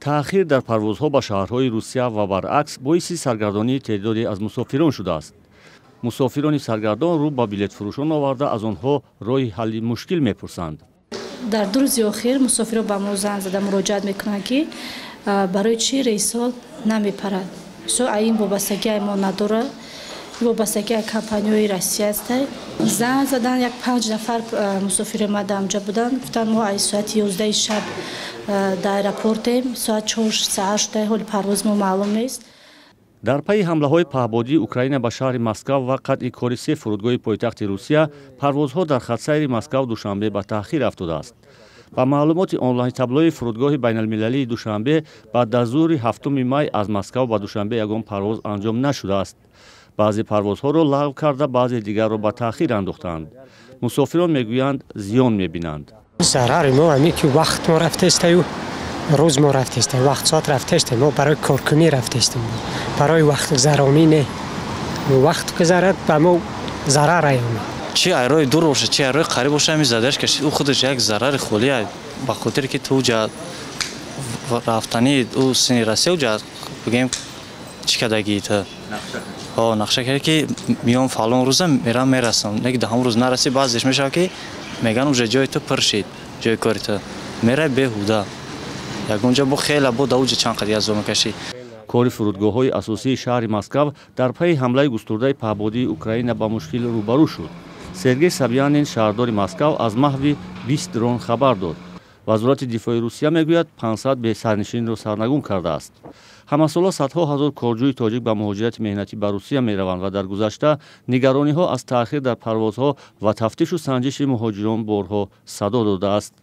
Таъхир дар парвозҳо ба шаҳрҳои Русия ва баръакс боиси саргардонии теъдоде аз мусофирон шудааст. Мусофирони саргардон рӯ ба билетфурӯшон оварда, аз онҳо роҳи ҳалли мушкил мепурсанд. Дар 2 рӯзи охир мусофирон ба мо занг зада муроҷиат мекунанд, ки барои чӣ рейсҳо намепарад. Ин вобастагии мо надорад, вобастагии компанияҳои Россия аст. Занг задан як 5 нафар мусофири ма дар онҷа буданд, гуфтанд, мо аз соати 11 шаб дар аэропортем, соат 4 саҳар шуда, ҳоли парвози мо маълум нест. Дар пайи ҳамлаҳои паҳбодии Украина ба шаҳри Москав ва қатъи кори се фурудгоҳи пойтахти Русия, парвозҳо дар хатсайри Москав Душанбе ба таъхир афтодааст. Ба маълумоти онлайн-таблои фурудгоҳи байналмилалии Душанбе, баъд аз зуҳри 7 май аз Москав ба Душанбе ягон парвоз анҷом нашудааст. Баъзе парвозҳоро лағв карда, баъзе дигарро ба таъхир андохтаанд. Мусофирон мегӯянд, зиён мебинанд. Зарари мо ҳамин ки вақт мо рафтаистаю, рӯз мо рафтаистем, вақт соат рафтаистем. Мо барои коркунӣ рафтаистем, барои вақтгузаронӣ не. Вақт гузарад, ба мо зарар аёмад. Чи айрои дур бошад, чи айрои қариб бошад, ҳамин задаш кашид, ӯ худаш як зарари холӣ, ба хотире ки ту ҷа рафтанӣ ӯ сини Россия ҷа бигем чӣ кардагӣ ту нақша кард, ки миён фалон рӯза мерам, мерасам, не ки даҳум рӯз нарасӣ. Баъзеш мешавад, ки меган, уже ҷои ту пур шид, ҷои кори ту, мерай беҳуда ягонҷа бо хела бо дар уҷа чанд қадр азоб мекашӣ. Кори фурудгоҳҳои асосии шаҳри Москав дар пайи ҳамлаи густурдаи паҳбодии Украина ба мушкил рӯбарӯ шуд. Сергей Собянин, шаҳрдори Москав, аз маҳви 20 дрон хабар дод. Вазорати дифои Русия мегӯяд, 500 бесарнишинро сарнагун кардааст. Ҳамасола садҳо ҳазор корҷӯи тоҷик ба муҳоҷирати меҳнатӣ ба Русия мераванд ва дар гузашта нигарониҳо аз таъхир дар парвозҳо ва тафтишу санҷиши муҳоҷирон борҳо садо додааст.